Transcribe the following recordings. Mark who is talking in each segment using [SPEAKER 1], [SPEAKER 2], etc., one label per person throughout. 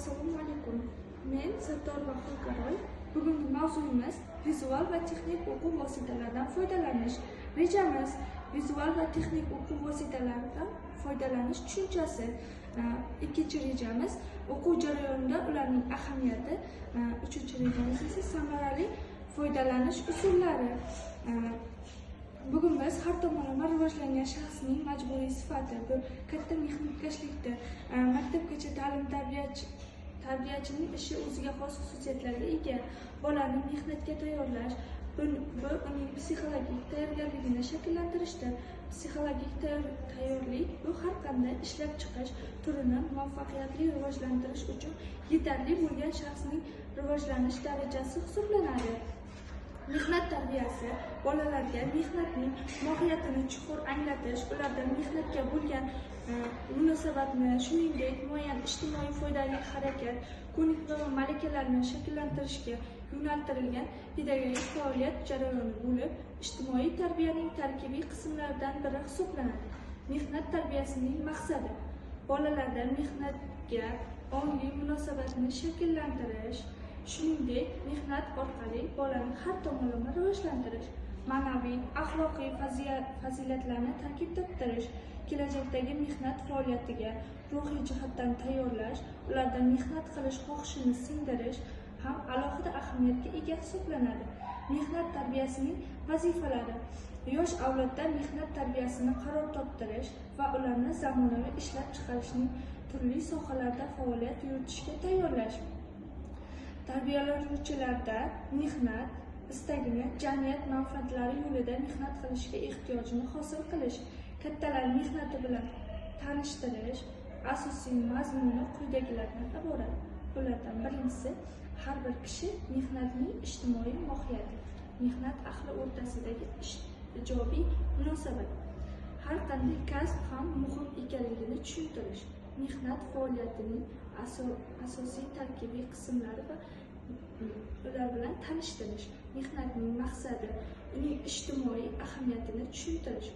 [SPEAKER 1] Assalomu alaykum. Men Sattorova Xurkaroy. Bugungi mavzuyimiz vizual va texnik o'quv vositalaridan foydalanish. Rejamiz vizual va texnik o'quv vositalaridan foydalanish tushunchasi. Ikkinchi rejamiz o'quv jarayonida ularning ahamiyati. Uchinchi rejamiz esa samarali foydalanish usullari. Bugun biz har tomonlama rivojlangan shaxsning majburiy sifati, bu katta mehnatkashlikda, maktabgacha ta'lim tarbiyachining ishi o'ziga xos xususiyatlarga ega. Bolani mehnatga tayyorlash, bu uning psixologik tayyorgarligini shakllantirishdir. Psixologik tayyorlik bu har qanday ishlab chiqish turini muvaffaqiyatli rivojlantirish uchun yetarli bo'lgan shaxsning rivojlanish darajasi hisoblanadi. Mehnat tarbiyasi bolalarga mehnatning mohiyatini chuqur anglatish, ularda mehnatga bo'lgan munosabatni, shuningdek, muayyan ijtimoiy foydali harakat, ko'nikma va malakalarni shakllantirishga yo'naltirilgan pedagogik faoliyat jarayoni bo'lib, ijtimoiy tarbiyaning tarkibiy qismlaridan biri hisoblanadi. Mehnat tarbiyasining maqsadi bolalarda mehnatga ongli munosabatni shakllantirish, shuningdek, mehnat orqali bolani har tomonlama rivojlantirish, ma'naviy, axloqiy fazilatlarni tarkib toptirish, kelajakdagi mehnat faoliyatiga ruhiy jihatdan tayyorlash, ularda mehnat qilish xohishini singdirish ham alohida ahamiyatga ega hisoblanadi. Mehnat tarbiyasining vazifalari: yosh avlodda mehnat tarbiyasini qaror toptirish va ularni zamonaviy ishlab chiqarishning turli sohalarida faoliyat yuritishga tayyorlash, tarbiyalanuvchilarda mehnat istagini, jamiyat manfaatlari yo'lida mehnat qilishga ehtiyojini hosil qilish, kattalar mehnati bilan tanishtirish. Asosiy mazmuni quyidagilardan iborat. Bulardan birinchisi, har bir kishi mehnatning ijtimoiy mohiyati, mehnat ahli o'rtasidagi ijobiy munosabat, har qanday kasb ham muhim ekanligini tushuntirish, mehnat faoliyatining asosiy tarkibiy qismlari va ular bilan tanishtirish, mehnatning maqsadi, uning ijtimoiy ahamiyatini tushuntirish,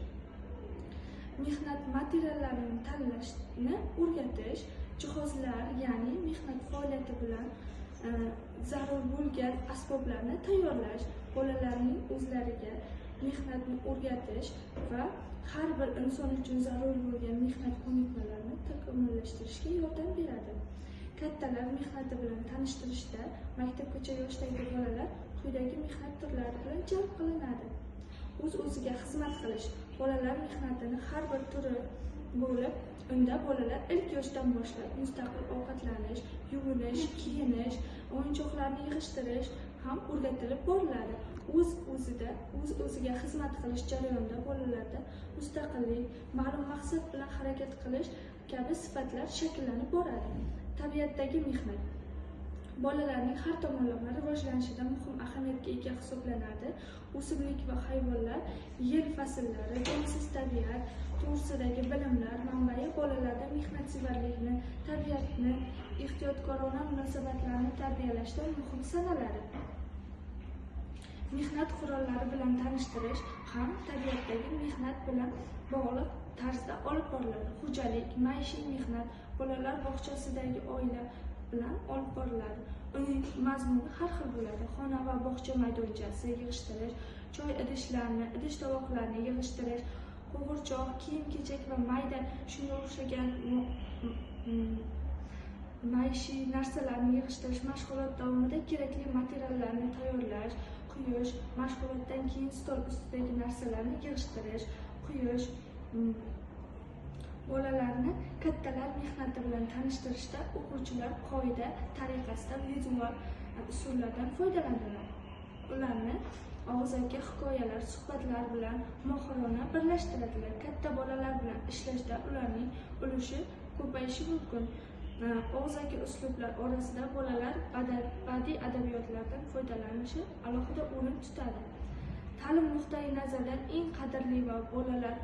[SPEAKER 1] mehnat materiallarini tanlashni o'rgatish, jihozlar, ya'ni mehnat faoliyati bilan zarur bo'lgan asboblarni tayyorlash, bolalarning o'zlariga mehnatni o'rgatish va har bir inson uchun zarur bo'lgan mehnat ko'nikmalarini takomillashtirishga yordam beradi. Kattalar mehnati bilan tanishtirishda maktabgacha yoshdagi bolalar quyidagi mehnat turlari bilan jalb qilinadi. O'z-o'ziga xizmat qilish bolalar mehnatini har bir turi bo'lib, unda bolalar ilk yoshdan boshlab mustaqil ovqatlanish, yuvinish, kiyinish, o'yinchoqlarni yig'ishtirish ham o'rgatilib boriladi. O'z-o'ziga xizmat qilish jarayonida bolalarda mustaqillik, ma'lum maqsad bilan harakat qilish kabi sifatlar shakllanib boradi. Tabiatdagi mehnat bolalarning har tomonlama rivojlanishida muhim ahamiyatga ega hisoblanadi. O'simlik va hayvonlar, yil fasllari, jonsiz tabiat to'g'risidagi bilimlar manbai bolalarda mehnatsevarlikni, tabiatni, ehtiyotkorona munosabatlarni tarbiyalashda muhim sanaladi. Mehnat qurollari bilan tanishtirish ham tabiatdagi mehnat bilan bog'liq tarzda olib boriladi. Xo'jalik, maishiy mehnat bolalar bog'chasidagi oila bilan olib boriladi. Uning mazmuni har xil bo'ladi. Xona va bog'cha maydonchasi yig'ishtirish, choy idishlarini, idish tovoqlarni yig'ishtirish, qo'g'irchoq, kiyim-kechak va mayda shunga o'xshagan maishiy narsalarni yig'ishtirish, mashg'ulot davomida kerakli materiallarni tayyorlash, quyish, mashg'ulotdan keyin stol ustidagi narsalarni yig'ishtirish, quyish. Bolalarni kattalar mehnati bilan tanishtirishda o'quvchilar qoida tariqasida vizual usullardan foydalanadilar. Ularni og'zaki hikoyalar, suhbatlar bilan mohirona birlashtiradilar. Katta bolalar bilan ishlashda ularning ulushi ko'payishi mumkin. Og'zaki uslublar orasida bolalar badiiy adabiyotlardan foydalanishi alohida o'rin tutadi. Ta'lim nuqtai nazaridan eng qadrli va bolalar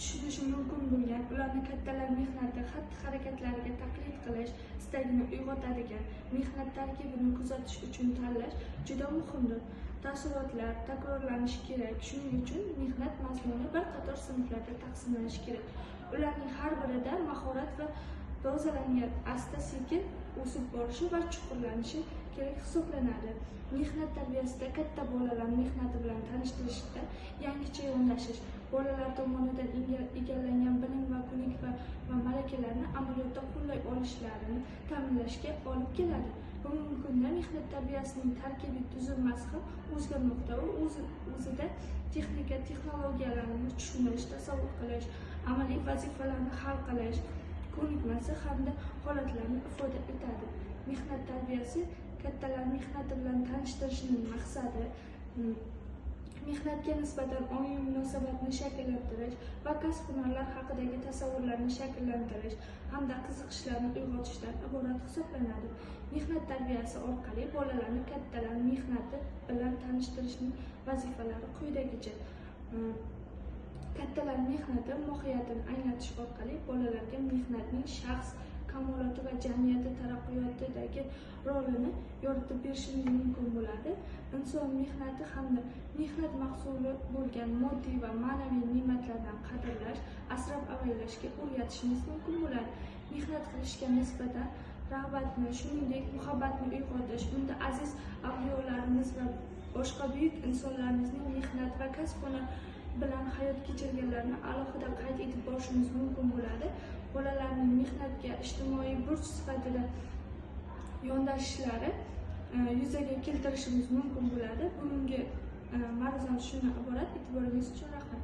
[SPEAKER 1] tushunishi mumkin bo'lgan, ularni kattalar mehnati, xatti-harakatlariga taqlid qilish istagini uyg'otadigan mehnat tarkibini kuzatish uchun tanlash juda muhimdir. Taassurotlar takrorlanishi kerak. Shuning uchun mehnat mazmuni bir qator sinflarda taqsimlanishi kerak. Ularning har birida mahorat va dozalangan, asta-sekin o'sib borishi va chuqurlanishi kerak hisoblanadi. Mehnat tarbiyasida katta bolalar mehnati bilan tanishtirishda yangicha yondashish, bolalar tomonidan egallangan bilim va ko'nikma va malakalarni amaliyotda qo'llay olishlarini ta'minlashga olib keladi. Bugungi kunda mehnat tarbiyasining tarkibiy tuzilmasi ham o'zgarmoqda. U o'zida texnika, texnologiyalarni tushunish, tasavvur qilish, amaliy vazifalarni hal qilish ko'nikmasi hamda holatlarni ifoda etadi. Mehnat tarbiyasi kattalar mehnati bilan tanishtirishning maqsadi mehnatga nisbatan ongli munosabatni shakllantirish va kasb-hunarlar haqidagi tasavvurlarni shakllantirish hamda qiziqishlarni uyg'otishdan iborat hisoblanadi. Mehnat tarbiyasi orqali bolalarni kattalar mehnati bilan tanishtirishning vazifalari quyidagicha: kattalar mehnati mohiyatini anglatish orqali bolalarga mehnatning shaxs kamoloti va jamiyati taraqqiyotidagi rolini yoritib berishimiz mumkin bo'ladi. Inson mehnati hamda mehnat mahsuli bo'lgan moddiy va ma'naviy ne'matlardan qadrlash, asrab avaylashga o'rgatishimiz mumkin bo'ladi. Mehnat qilishga nisbatan rag'batni, shuningdek muhabbatni uyg'otish, bunda aziz avliyolarimiz va boshqa buyuk insonlarimizning mehnat va kasb-hunar bilan hayot kechirganlarini alohida qayd etib borishimiz mumkin bo'ladi. Bolalarning mehnatga ijtimoiy burch sifatida yondashishlari yuzaga keltirishimiz mumkin bo'ladi. Bugungi ma'ruzam shundan iborat. E'tiboringiz uchun rahmat.